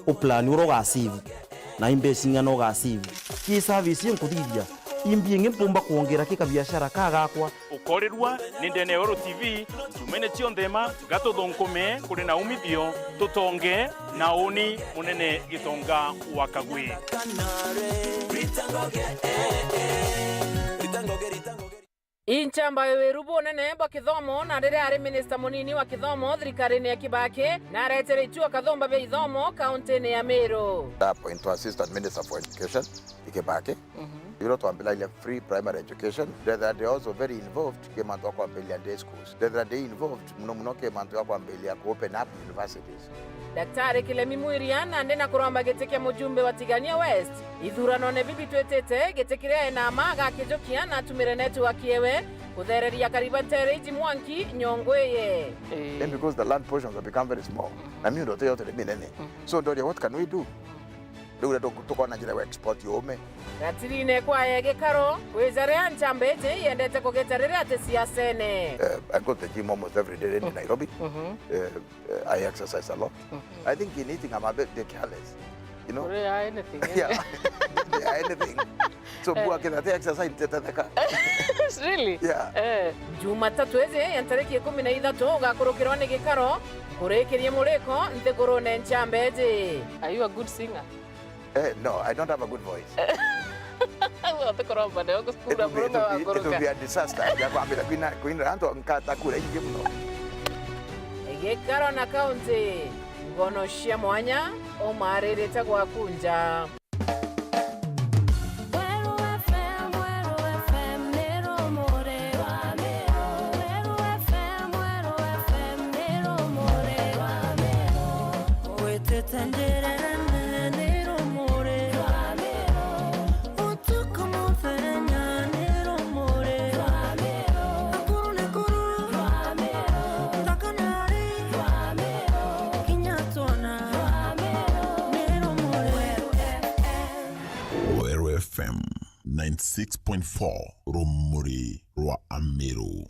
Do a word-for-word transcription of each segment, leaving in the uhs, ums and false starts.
Uplan uria ugasave, na imbeca ing'ana ugasave. Ki service iyo nkuthithia, imbi ingi mpumba kwongera ki kabiashara ka gakwa. Ukorirua ni ndene ya Weru T V, njumaine cionthe ma, gatuthunkume kuri na umithio, tutonge na uni munene Gitonga wa Kagwi. Inchamba ya wiru bunene bwa kithomo, na riria ari minista munini wa kithomo thirikarine ya Kibaki, na aretere itua kathumba bia ithomo kauntine ya Meru. Appointwa Assistant Minister for Education, i Kibaki. Mhm. Iria twambiragia free primary education. Ndethira ndi also very involved ki mantu a kwambiriria day schools. Ndethira ndi involved muno muno ki mantu a kwambiriria ku open up universities. Daktari Kilemi Mwiria, nandi na kuromba giti kia mujumbe wa Tigania West ithuranone bibi twitite, giti kiria ena ma agakijukia na atumire network yewe kuthereria Kariba Ntereiji Mwanki nyongwiye. Eh. Then because the land portions have become very small, na miundo yote ni minene. Mhm. So ndoria, what can we do? Riu ria tu-, tukona njira ya export yume. Gatirine kwaye gikaro, kwija ria nchamba iji yendete kugita riria ati siasene. Eh, I go to the gym almost every day in Nairobi. Mhm. Eh, eh, I exercise a lot. Mhm. I think in eating, I'm a bit, bit careless. You know? Uria anything, eh? Yeah. Yeah, anything. So, mbua kithate exercise, ntetetheka. Really? Yeah. Eh. Jumatatu iji ya ntariki ikumi na ithatu ugakurukirwa ni gikaro, nkurikirie muriko nthigurune nchamba iji. Are you a good singer? Eh, no, I don't have a good voice. Atikuromba neo gucukura murume wa kuruka. It would be a disaster. Ya kwambira kwina, kwina antu nkata kura ingi muno. Gikaro na kaunti, ngono cia mwanya, umaririte gwaku nja. Weru F M, Weru F M, ni rumuri rwa Meru. Weru F M, Weru F M, ni rumuri rwa Meru. Witite njirene, ni rumuri rwa Meru. Utuku muthenya, ni rumuri rwa Meru. Akuru ni kuru, rwa Meru. Nthaka ni ari, rwa Meru. Kinya twona, rwa Meru. Ni rumuri. Weru F M. Weru F M ninety six point four, rumuri rwa Ameru.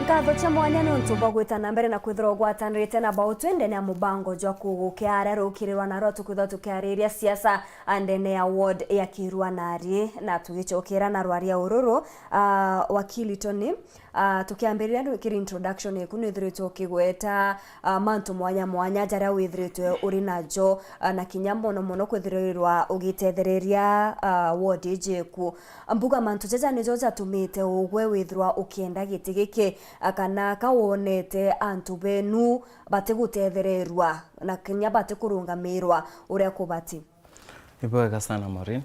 Nkatho cia mwanya niuntu bwa gwita na mbere na kwithirwa ugwatanirite na bau twendene ya mubango jwa kugukia aria rukirirwa narua tukwithirwa tukiariria siasa ndene ya ward ya Kirua Nari, na tugicokera na rwaria ururu, ah, wakili Tony. Ah, tukiambiriria kiri introduction eku, nwithiritwe ukigweta, ah, mantu mwanya mwanya jaria withiritwe uri najo, ah, na kinya mono mono kwithirirwa ugitethereria, ah, ward iji eku. Mbuga mantu jaja nijo jatumite ugwe withirwa ukienda giti giki, ah, kana ka wonete antu benu batigutethererua na kinya batikurungamirwa uria kubati? Ni bwega sana, Maureen.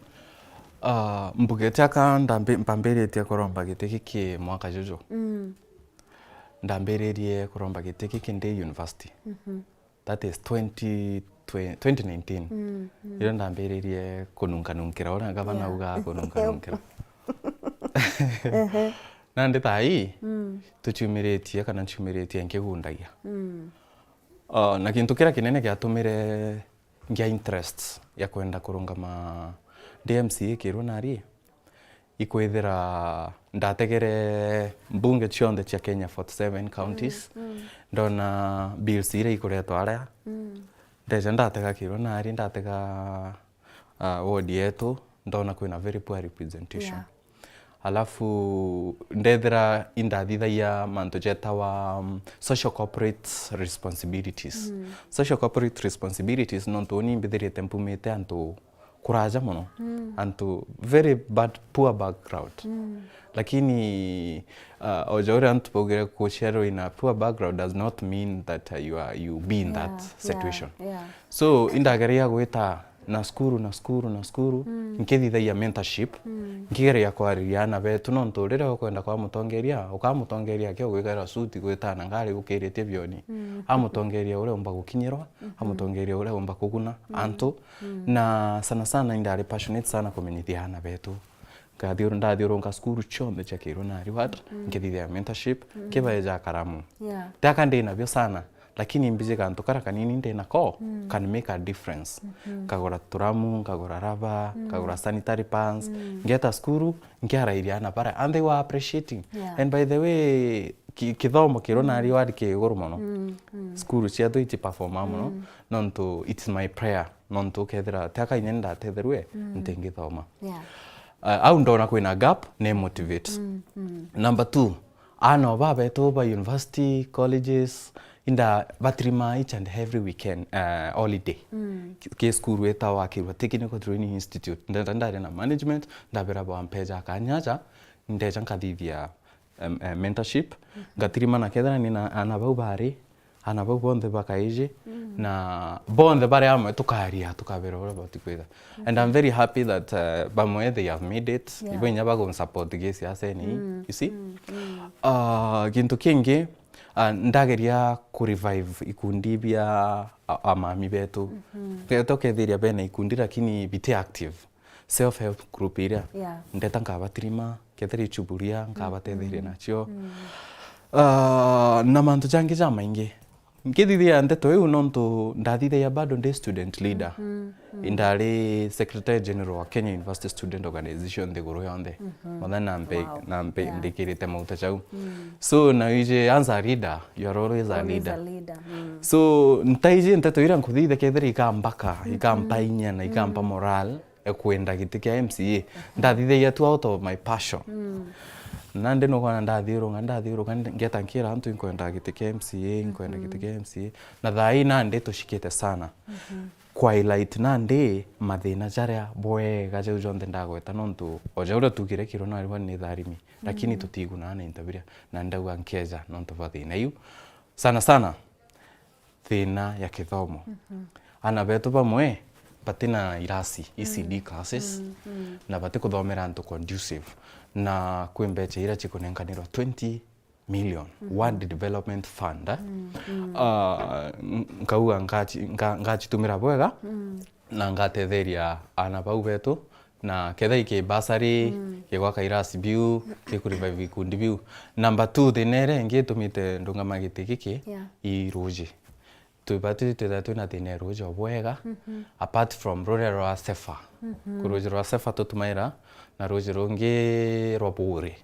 Ah, mbugite aka ndambi-, mpambiritie kuromba giti giki mwaka juju. Mm. Ndambiririe kuromba giti giki ndi university. Mhm. That is twenty, twenty nineteen. Mm, mm. Iria ndambiririe kununkanunkira, uria gavana, yeah, augaga kununkanunkira. Ehe. Nandi thaa ii, mm, tuciumiritie kana nciumiritie nkigundagia. Mm. Ah, na kintu kiria kinene giatumire ngia interest ya kwenda kurungama ndi M C A Kirua Nari, ikwithira ndategere mbunge cionthe cia Kenya forty seven counties, mm, mm, ndona bills iria ikuretwa aria, mm, ndeja ndatega Kirua Nari, ndatega, ah, ward yetu, ndona kwina very poor representation. Yeah. Alafu ndethira indathithagia mantu jetawa, um, social corporate responsibilities. Mm. Social corporate responsibilities nontu uni mbithirite mpumite antu kuraja mono. Mm. Antu very bad, poor background. Mm. Lakini, uh, oja uria antu baugire, kuciarwa in a poor background does not mean that, uh, you are, you be in that, yeah, situation. Yeah. So, indageria gwita na cukuru, na cukuru, na cukuru, mm, nkithithagia mentorship, mm, nkigeria kwariria aana betu, nontu riria ukwenda kwa mutongeria, ukamutongeria aki ugwikira suti, gwitana ngari gukiritie bioni. Mm. Amutongeria uria umba gukinyirwa, mhm, amutongeria uria umba kuguna, mm, antu, mm, na sana sana indari passionate sana kumenyithia aana betu. Ngathiuru-, ndathiurunka cukuru cionthe cia Kirua Nari ward, mm, nkithithia mentorship, mm, nkibaeja karamu. Yeah. Tiaka ndi nabio sana, Lakini mbiji kantu kara kanini ndi nako can make a difference. Nkagura turamu, nkagura raba, nkagura sanitary pads, ngeta cukuru, nkiarairia ana bara, and they were appreciating. Yeah. And by the way, ki-, kithomo kiru nari wari ki iguru mono. Cukuru ciatu iti performa mono, nontu it's my prayer, nontu ukethira ti aka inya ndatetherue, ntingithoma. Yeah. Uh, au ndona kwina gap, ni motivate. Number two, ana o babetu ba university, colleges, inda batirima each and every weekend, uh, holiday. Ki, ki cukuru etawa Kirwa Technical Training Institute. Ndenda ndari na management, ndabera bampeja kanyaja, ndeja nkathithia, um, uh, mentorship. Ngatirima na kethira ni na ana bau bari, ana bau bonthe bakaiji, na bonthe bari amwe tukaria, tukabera uria bati kwitha. And I'm very happy that, uh, bamwe they have made it. Yeah. Ibo inya bagunsupport gi siaseni, you see? Uh, gintu kingi, uh, ndageria ku revive ikundi bia a-, amami betu. Betu kethiria bena ikundi lakini biti active. Self help group iria. Yeah. Ndeta nkabatirima, kethira ichuburia, nkabatetheria nacio. Uh, na mantu jangi jamaingi. Nkithithia nteto iu nontu ndathithagia bado ndi student leader. Indari Secretary General wa Kenya University Student Organization nthiguru yonthe. Mothe na mbe-, na mbe-, ndikirite mauta jau. So, na iji, as a leader, you are always a leader. So, ntaiji nteto iria nkuthithia kethira ikambaka, ikampainia na ikampa moral. Ekwenda giti kia M C A. Ndathithagia tu out of my passion. Nandi nukwona ndathiurunga, ndathiurunga, ngeta nkira antu, "Inkwenda giti kia M C A, inkwenda giti kia M C A." Na thaa ii nandi tushikite sana. Kwa highlight nandi mathina jaria bwega jau jonthe ndagweta, nontu o ja uria tugire kiro nari bwa ni tharimi. Lakini tutigunaa na into biria. Na ndauga nkeja nontu bwa thina iu. Sana sana, thina ya kithomo. Ana betu bamwe batina irasi, E C D classes, na batikuthomera antu conducive. Na kwi mbecha iria cikunenkanirwa twenty million, World Development Fund, eh? Ah, n-, nkauga ngaci-, nga-, ngacitumira bwega, na ngatetheria ana bau betu, na ketha iki bursary, gigwaka irasi biu, gikurevive ikundi biu. Number two, thina iria ingi itumite ndungama giti giki, Yeah. i ruji. Tubati twithira twina thina ya ruji o bwega, apart from ruria rwa Sefa. Ku ruji rwa Sefa tutumaira, na ruji rungi rwa Buri.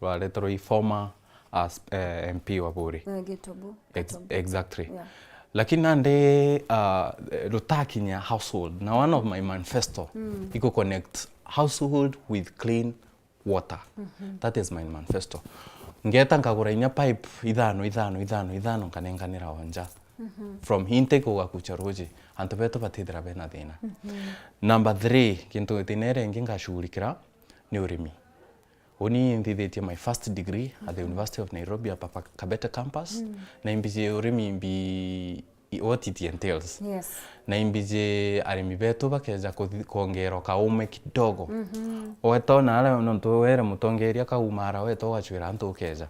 Rwareterwe i former as, eh, M P wa Buri. Eh, Gitobu, Ex-, Gitobu. Exactly. Yeah. Lakini nandi, uh, rutakinya household. Na one of my manifesto, iku connect household with clean water. That is my manifesto. Ngeta nkagura inya pipe ithano, ithano, ithano, ithano, nkanenkanira o nja. From intake ugakucha ruji. Antu betu batithira bena thina. Number three, kintu thina iria ingi ngashughulikira ni urimi. Uni nthithitie my first degree at the University of Nairobi at Papa Kabete campus. Na imbiji urimi mbi, i-, what it entails. Yes. Na imbiji arimi betu bakeja kuthi-, kwongerwa kaume kidogo. Weta ona aria nontu were mutongeria kaumara weta ugachwira antu ukeja.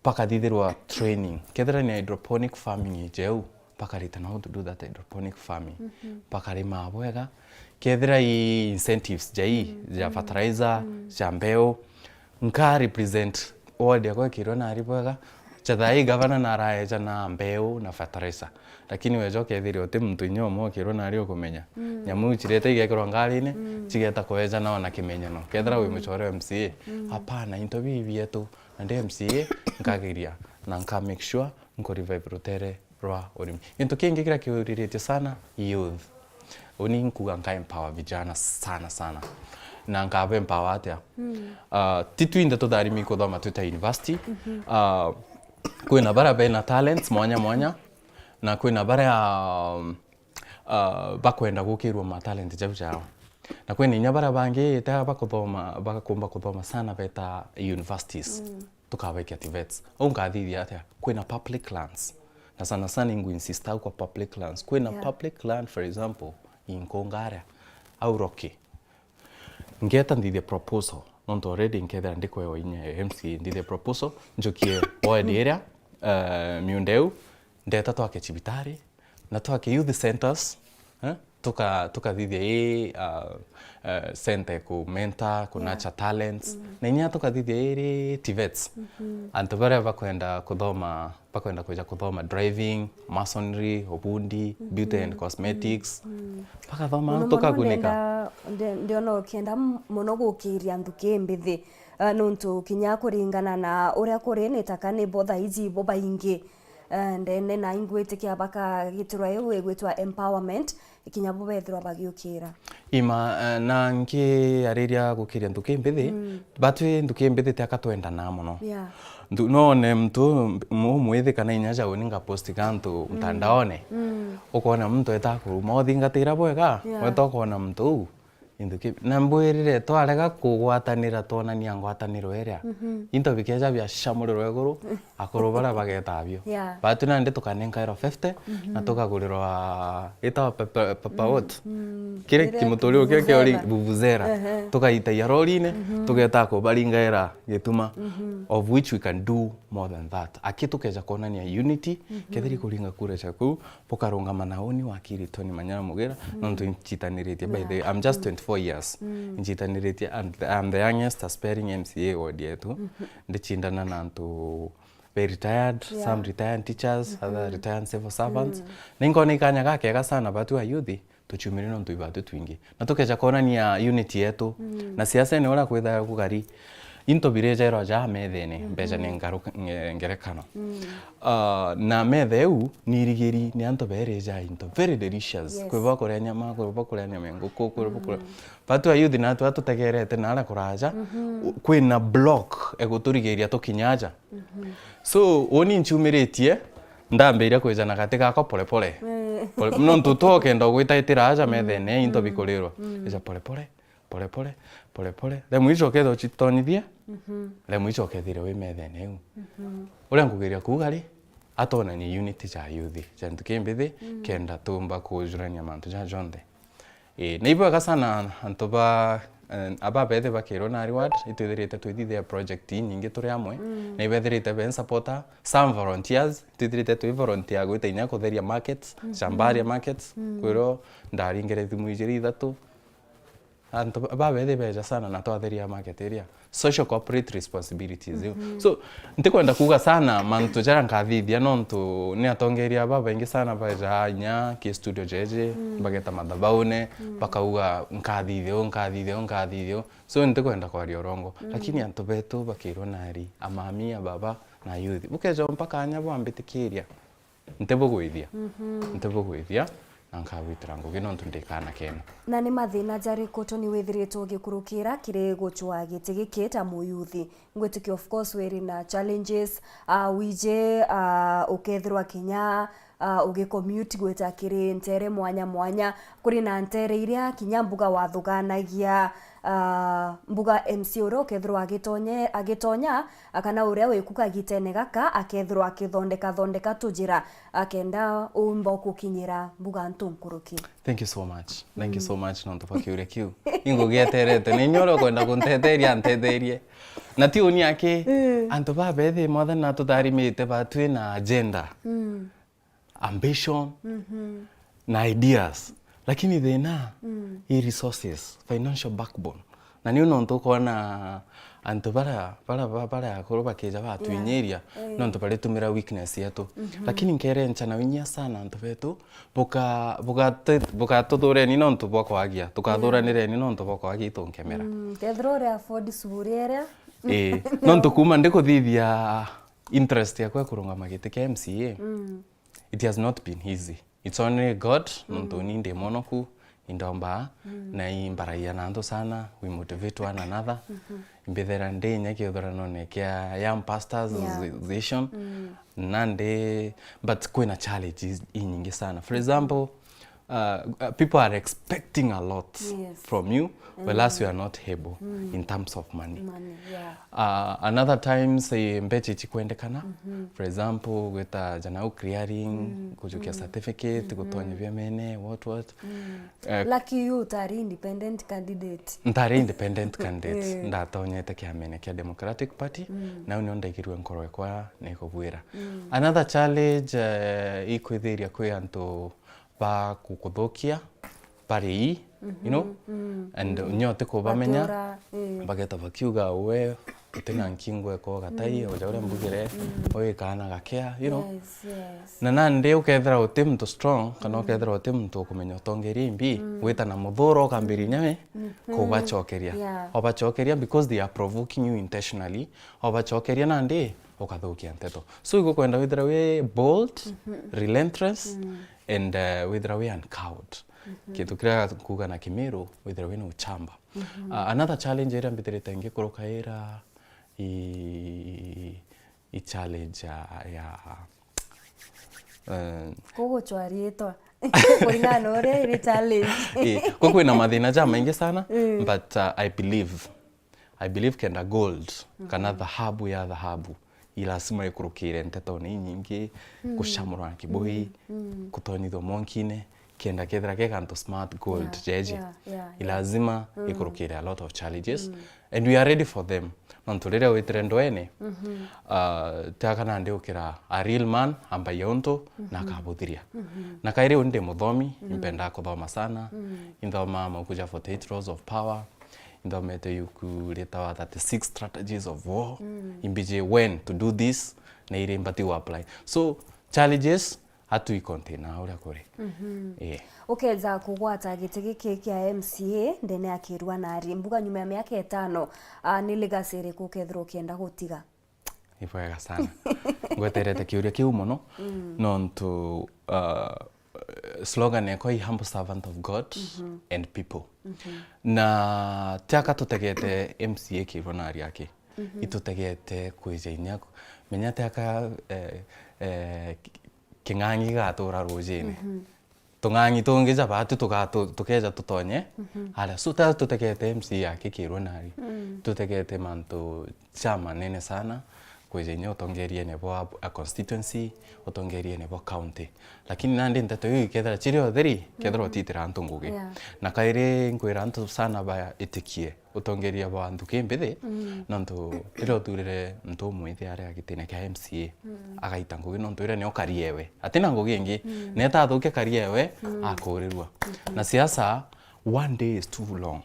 Pakathithirwa training. Kethira ni hydroponic farming ijeu, pakarita na how to do that hydroponic farming. Pakarima bwega. Kethira i incentives ja i, ja fertilizer, ja mbeu, nka represent ward yakwa ikirwe nari bwega. Ja thaa ii gavana naraeja na mbeu na fertilizer. Lakini weja ukethiria uti muntu inya umwe ukirwe nari ukumenya. Nyamu iu cirete igekirwa ngarine, cigeta kweja nao na kimenyano. Kethira wi muchore wa M C A, hapana, into bibi bietu. Na ndi M C A, nkageria, na nka make sure nko revive rutere rwa urimi. Gintu kingi kiria kiuriritie sana, youth. Uni nkuga nka empower vijana sana sana. Na nkaba empower atia? Ah, ti twinthe tutharimi kuthoma twita university. Ah, kwina baria bena talents mwanya mwanya, na kwina baria, um, ah, bakwenda gukirwa ma talent jau jao. Na kwina inya baria bangi ita bakuthoma, bagakumba kuthoma sana beta universities. Tukabaikia TVETs. Au nkathithia atia? Kwina public lands. Na sana sana ingu insist au kwa public lands. Kwina Yeah. public land, for example, inkungaria au Rocky. Ngeta nthithie proposal. Nontu already nkethira ndikwewa inya ya M C A, nthithie proposal, njukie ward iria, eh, miunda iu, ndeta twake cibitari, na twake youth centers, eh? tuka-, tukathithia ii, uh, uh, center ku mentor, ku nurture talents. Na inya tukathithia iri TVETs. Antu baria bakwenda kuthoma, bakwenda kwija kuthoma driving, masonry, ubundi, beauty and cosmetics. Bakathoma, muno muno tukagunika. Ndenda, nde-, ndiona ukienda m-, muno gukiria nthuki mbithi. Uh, nuntu kinya kuringana na uria kuri ni taka ni bo thaiji bo baingi, uh, ndene na ingwitikia bakagitirwa iu igwitwa empowerment, kinya bo bethirwa bagiukira. Ima, uh, na nkiariria gukiria nthuki mbithi, batwi nthuki mbithi ti aka twendanaa muno. Yeah. Nthu-, none muntu mu-, umwithi kana inya jauni ngaposti gantu mtandaone, ukona muntu eta kuruma uthingatira bwega, yeah, weta ukona muntu uu Into ki-, na mbwirire, twarega kugwatanira, twonania ngwataniro iria, into bikeja biacamurirwa iguru, akuru baria bageta bio. Yeah. Batu nandi tukanenkairwa fifty, na tukagurirwa, itawa pepe, pepe what? Kiri kimuturi ukio kiori vuvuzera. Tukaitagia rorine, tugeta kubaringaira gituma, of which we can do more than that. Aki tukeja kuonania unity, kethiri kuringa kura cia kuu, bukarungama na uni wakiri Tony Manyara Mugira, nontu inchitaniritie, by the way, I'm just twenty-four years. Inchitaniritie, and I'm the youngest aspiring M C A ward yetu. Ndichindana na antu be retired, some retired teachers, other retired civil servants. Na inkona ikanya gakega sana, batu a youth, tuchiumire nontu ibatu twingi. Na tukeja kuonania unity yetu. Na siasene uria kwithaira kugari, into birejairwa ja methene, mbeja ni ngaruka-, nge-, ngerekano. Ah, na metha iu ni irigiri ni antu bereja into very delicious. Yes. Kwi bakuria nyama, kwi bakuria nyama ya nguku, kwi bakuria. Batu a youth natu atutegerete na aria kuraja, u-, kwina block eguturigiria tukinya aja. So, uni nchiumiritie, ndambiria kwija na gati gakwa pole pole. Pole, nontu twokenda ugwitaitira aja methene, into bikurirwa. Ija pole pole, pole pole, pole pole. Remu icio ukethira uchitonyithie, remu icio ukethire wi methene iu. Uria nkugeria kuuga ri, atonanie unity ja youth, ja ntuki mbithi, kenda tumba kujurania mantu ja jonthe. Ii, na ibwega sana antu ba, eh, aba bethi bakirwo na reward, itwithirite twithithia project inyingi turi amwe, na ibethirite ben supporter, some volunteers, twithirite twi volunteer gwita inya kutheria markets, Chambaria markets, kwirwo ndaringire thimu ijiri ithatu. Antu ba bethi beja sana na twatheria market area. Social corporate responsibilities iu. So, ntikwenda kuuga sana mantu jaria nkathithia, nontu ni atongeria babaingi sana baja inya ki studio jeje, bageta mathabaune, bakauga, "Nkathithia uu, nkathithia uu, nkathithia uu." So, ntikwenda kwaria urongo. Lakini antu betu bakirwa nari, amami, ababa, na youth, bukeja umpa kanya bwambitikiria. Ntibugwithia. Ntibugwithia, na nkagwitira ngugi nontu ndi kaana kenu. Na ni mathina jariku Tony withiritwe ugikurukira kiri gucwa giti giki ta muyuthi? Ngwitikia of course wiri na challenges, ah, wiji, ah, ukethirwa kinya, ah, ugicommute gwita kiri ntere mwanya mwanya. Kuri na ntere iria kinya mbuga wathuganagia, ah, mbuga M C uria ukethirwa agitonye-, agitonya, kana uria wiku kagitene gaka akethirwa akithondeka thondeka tujira akenda umba gukinyira mbuga ntu nkuruki. Thank you so much. Thank you so much nontu bwa kiuria kiu. Ingugieterete, na inya uria ukwenda kuntetheria, ntetherie. Na ti uni aki, antu babethi mothe na tutharimite ba twina agenda, ambition, na ideas. Lakini thina i resources, financial backbone. Na niu nontu ukona antu bara, bara, ba-, bara akuru bakija batwinyiria, nontu baritumira weakness yetu. Lakini nkerencha na winyia sana antu betu, buka-, bukate-, bukatuthureni nontu bwa kwagia, tukathuranireni nontu bwa kwagia itunkemera. Kethira uri afford suburia iria. Ii, nontu kuma ndikuthithia interest yakwa ya kurungama giti kia M C A, it has not been easy. It's only God, nontu ni ndi mwonoku, indomba, na imbaragia na antu sana, we motivate one another. Imbithera ndi inya kiuthuranone kia young pastors association. Na ndi, but kwina challenges inyingi sana. For example, uh, uh, people are expecting a lot from you, whereas you are not able in terms of money. Money, yeah. Uh, another times, eh, mbecha ichikwendekana. For example, gwita janau clearing, kujukia certificate, gutonya biamene, what, what. Eh, lucky you, utari independent candidate. Ntari independent candidate, ndatonyete kiamene kia Democratic Party, nau nio ndaigirwe nkoro ekwa nikubwira. Another challenge, eh, ikwithiria kwi antu ba kukuthukia, bari, you know, and nyote kubamenya, bageta bakiuga, "We utina nkingo eko gatai, oja uria mbugire, oyo kaana gakea," you know. Yes, yes. Na nandi ukethira uti muntu strong, kana ukethira uti muntu ukumenya utongeria imbi, gwita na muthuro ukambiriria nyawe kubacokeria. Yeah. Obacokeria because they are provoking you intentionally. Obacokeria nandi ukathukia nteto. So igukwenda withira wi bold, relentless, and, uh, withira wi uncowed. Kintu kiria kuuga na Kimiru, withira wina uchamba. Uh, another challenge iria mbithirite ngikurukaira i, i challenge ya, ya, uh, Kuguchwa riitwa. Kuringana na uria iri challenge. Eh, kuu kwina mathina ja maingi sana, but, uh, I believe, I believe kenda gold, kana thahabu ya thahabu, i lazima ikurukire ntetone inyingi, gucamurwa na kibui, gutonyithua mwonkine, kenda kethira ke kantu smart gold jeje. Yeah, yeah, yeah. I lazima ikurukire a lot of challenges, and we are ready for them. Nontu riria witire ndwene, uh, tiaka nandi ukira a real man, ambagia untu, na akabuthiria. Na kairi uni ndi muthomi, impendaa kuthoma sana, inthoma mabuku ja forty-eight Laws of Power, inthomete ibuku ritawa thirty-six Strategies of War, imbiji when to do this, na iri mbati gu apply. So, challenges, atui container uria kuri. Eh. Ukeja kugwata giti giki kia M C A ndene ya Kirua Nari, mbuga nyuma ya miaka itano, ah, ni legacy iriku ukethirwa ukienda gutiga? Ni bwega sana. Ngweterete kiuria kiu mono, nontu, uh, slogan yakwa i humble servant of God and people. Na tiaka tutegete M C A Kirua Nari aki. Itutegete kwija inya ku-, menya tiaka, eh, eh, ki-, king'ang'i gigatura rujine. Tung'ang'i tungi ja baatu tugatu-, tukeja tutonye aria. So, ta tutegete M C A aki Kirua Nari. Tutegete mantu ja manene sana, kwija inya utongeriene bwa a constituency, utongeriene bwa county. Lakini nandi nteto iu ikethira ciri o theri, kethira utitira antu ngugi. Yeah. Na kairi nkwira antu sana baitikie utongeria bwa nthuki mbithi, nontu riria uthurire muntu umwe ithi aria gitine kia M C A, agaita ngugi nontu iria nio career ewe. Atina ngugi ingi, neta athukia career ewe, akurirua. Na siasa, one day is too long.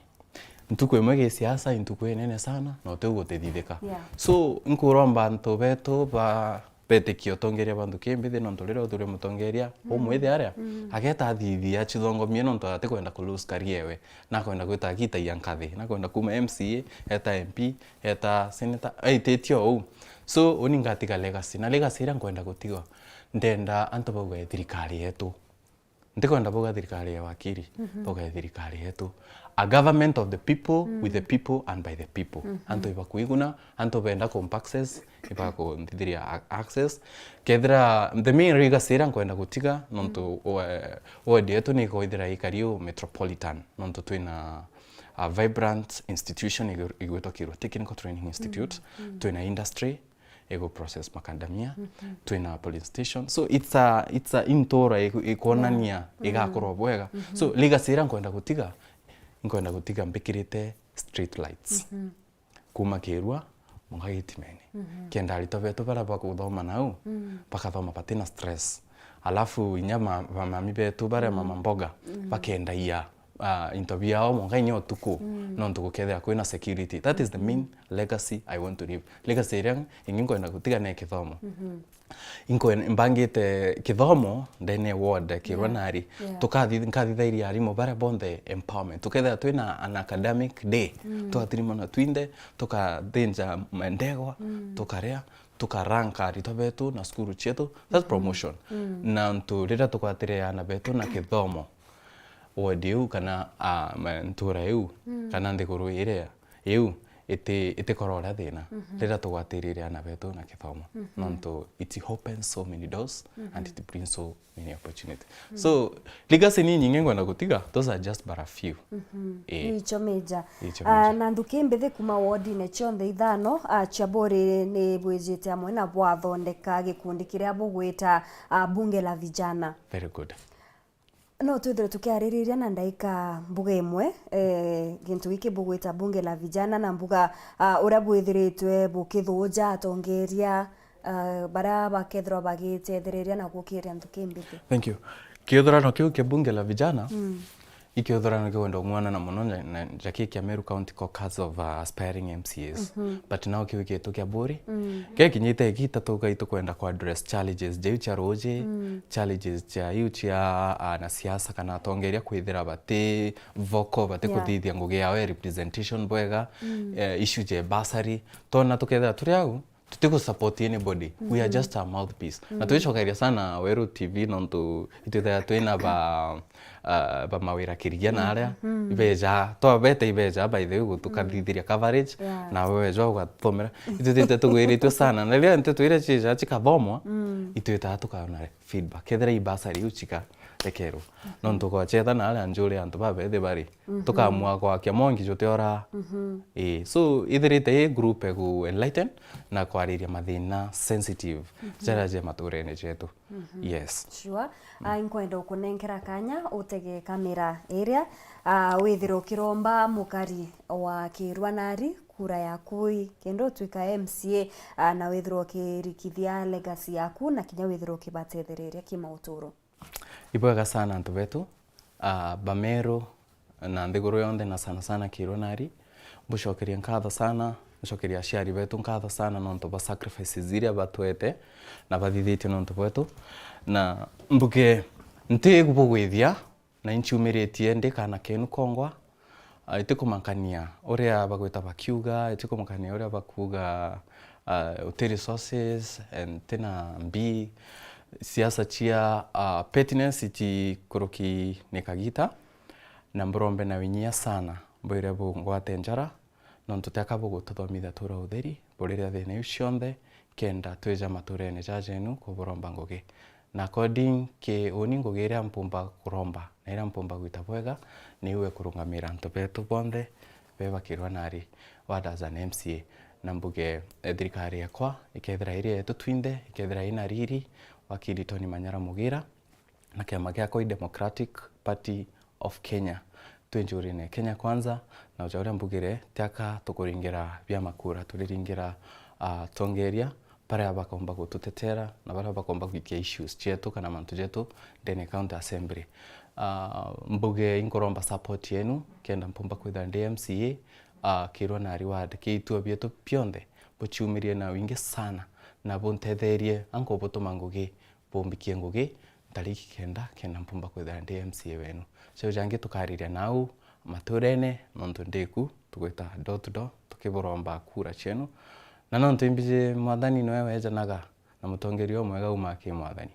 Ntuku imwe gi siasa, i ntuku inene sana, na utiu gutithithika. Yeah. So, nkuromba antu betu ba betikia utongeria bwa nthuki mbithi, nontu riria uthure mutongeria umwithi aria, ageta athithia acithongomie, nontu atikwenda ku lose career ewe, nakwenda gwita agitagia nkathi, nakwenda kuma M C A, eta M P, eta senator, aititie o uu. So, uni ngatiga legacy, na legacy iria nkwenda gutiga, ndenda antu baugae thirikari yetu. Ndikwenda bauga thirikari ya wakiri, bauga thirikari yetu. A government of the people, with the people, and by the people. Antu ibakwiguna, antu benda kumpa access, ibakunthithiria a-, access. Kethira, the main legacy iria nkwenda gutiga, nontu, eh, ward yetu ni ikwithira ikari u metropolitan, nontu twina a vibrant institution igu-, igwitwa Kirua Technical Training Institute, twina industry, igu process macadamia, twina polling station. So it's a, it's a intura igu-, ikwonania igakorwa bwega. So legacy iria nkwenda gutiga, nkwenda gutiga mbikirite street lights. Kuma Kirua, mwanka Gitimeni. Kenda aritwa betu baria bakuthoma nau, bakathoma batina stress. Alafu inya ma-, bamami betu baria mama mboga, bakendagia ah, into biao mwanka inya utuku, nontu gukethira kwina security. That is the main legacy I want to leave. Legacy iria ingi nkwenda gutiga ni kithomo. Inkwe-, mbangite kithomo ndene ya ward Kirua Nari. Yeah. Tukathi-, nkathithairia arimu baria bonthe empowerment. Tukethira twina an academic day, twatirimana twinthe, tukathinja ndegwa, tukaria, tukaranka aritwa betu na cukuru cietu. That's promotion. Na ntu riria tukwatire ana betu na kithomo, ward iu kana, ah, ma-, ntura iu, kana nthiguru iria iu iti-, itikora uria thina riria tugwatirire ana betu na kithomo. Nontu it opens so many doors and it brings so many opportunity. So, legacy ni nyingi ngwenda gutiga, those are just but a few. Eh. Icio meja. Icio meja. Ah, na nthuki mbithi kuma wardine cionthe ithano, ah, cia Buri ni bwijite amwe na bwathondeka gikundi kiria bugwita, ah, Bunge la Vijana. Very good. No twithirwe tukiaririria na ndaika mbuga imwe, eh, gintu giki bugwita Bunge la Vijana na mbuga, ah, uria bwithiritwe bukithuja atongeria, ah, baria bakethirwa bagitethereria na gukiria nthuki mbithi. Thank you. Kithurano kiu kia Bunge la Vijana, mm, Ikiuthurano kiu wenda ung'wana na muno nja-, na nja ki kia Meru County Caucus of, uh, Aspiring M C As. Mhm. But now kiu gitwe kia Buri. Mm. Gekinyite igita tugai tukwenda ku address challenges ja iu cia ruuji, mm, challenges ja iu cia, uh, anasiasa kana atongeria kwithira bati vocal, bati, yeah, kuthithia ngugi yao ya representation bwega, mm, eh, issue ja bursary. Tona tukethira turi au, tutigu support anybody. We are, mm-hmm, just a mouthpiece. Na, mm-hmm, twicokeria sana Weru T V nontu itwithaira twina ba, uh, ba mawira kirigia na aria, mm-hmm, ibeja, twabete ibeja by the way gutukathithiria, mm, coverage, yeah, na we weja ugathomera. Itwithite tugwiritwe sana. Na riria nteto iria cija cikathomwa, mm, itwitaga tukaona feedback. Kethira i bursary iu cikarekerwa. Mhm. Nontu gwachetha na aria njuri antu babethi bari, mhm, tukamua gwakia mwangi jutiora. Mhm. Ii, so ithirite i group ya gu enlighten na kwariria mathina sensitive, mhm, jaria ja maturene jetu. Mhm. Yes. Sure. Mm. Ah, inkwenda ukunenkera kanya utege kamera iria, ah, withire ukiromba mukari wa Kirwa Nari kura yaku ii, kenda utwika M C A, ah, na withirwe ukirikithia legacy yaku, na kinya withirwe ukibatethereria kimauturo. Ibwega sana antu betu, ah, Bameru na nthiguru yonthe, na sana sana Kirwa Nari. Mbucokerie nkatho sana, mbucokerie aciari betu nkatho sana nontu bwa sacrifices iria batwete na bathithitie nontu bwetu. Na mbuge nti bugwithia, na inchumiritie ndi kana kenu kongwa. Ah, itikumakania uria bagwita bakiuga, itikumakania uria bakuuga, ah, uti resources, and tina mbi. Siasa cia, ah, pettiness itikuruki ni kagita, na mburombe na winyia sana, mbwire bungwate njara, nontu tiaka bugututhomithia tura utheri, burire thina iu cionthe, kenda twija maturene ja jenu kuburomba ngugi. Na according ki uni ngugi iria mpumba kuromba, na iria mpumba gwita bwega, ni iu ikurungamira antu betu bonthe, be ba Kirwa Nari ward as an M C A. Na mbuge, eh, thirikari yakwa, ikethira iri yetu twinthe, ikethira ina riri, wakili Tony Manyara Mugira, na kiama giakwa i Democratic Party of Kenya. Twi njurine Kenya Kwanza, na uja uria mbugire, tiaka tukuringira biama kura, turiringira, ah, atongeria baria bakomba gututetera na baria bakomba gwikia issues cietu kana mantu jetu ndene County Assembly. Ah, mbuge inkuromba support yenu kenda mpumba kwithira ndi M C A, ah, Kirwa Nari ward. Ki itua bietu bionthe buciumirie na wingi sana na buntetherie anko butuma ngugi bumbikie ngugi ntariki kenda, kenda mpumba kwithira ndi M C A wenu. So jangi tukariria nau maturene, nontu ndiku, tugwita door to door, tukiburomba kura cienu. Na nontu imbiji Mwathani niwe wejanaga, na mutongeria umwega umaa ki Mwathani.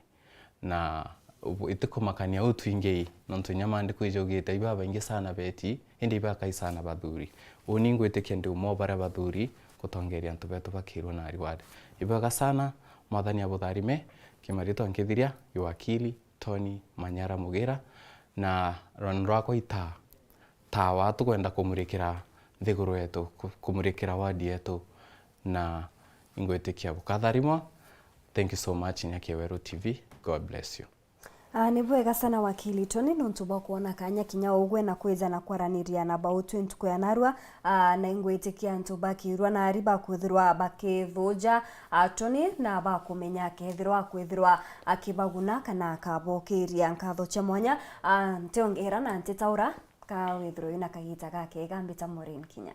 Na ubu-, itikumakania utwingi, nontu inya maandiko ijaugite, ibabaingi sana beti, indi ibakai sana bathuri. Uni ngwitikia ndi umwe o baria bathuri gutongeria antu betu ba Kirwa Nari ward. Ibwega sana, Mwathani abutharime, kimaritwa nkithiria, i wakili Tony Manyara Mugira, na rwano rwakwa itaa, tawa tukwenda kumurikira nthiguru yetu, ku-, kumurikira ward yetu, na ingwitikia bukatharimwa. Thank you so much, Nyakia Weru T V. God bless you. Ah, ni bwega sana wakili Tony, nontu bwa kuona kanya kinya ugwe na kwija na kwaraniria na bautwi ntuku ya narua. Ah, na ingwitikia antu ba Kirwa Nari bakwithirwa bakithuja, ah, Tony, na bakumenya akethirwa akwithirwa akibaguna kana akabokiria. Nkatho cia mwanya, ah, ntiongera na ntitaura, ka withirwe wina kagita gakega. Mbita Maureen Kinya.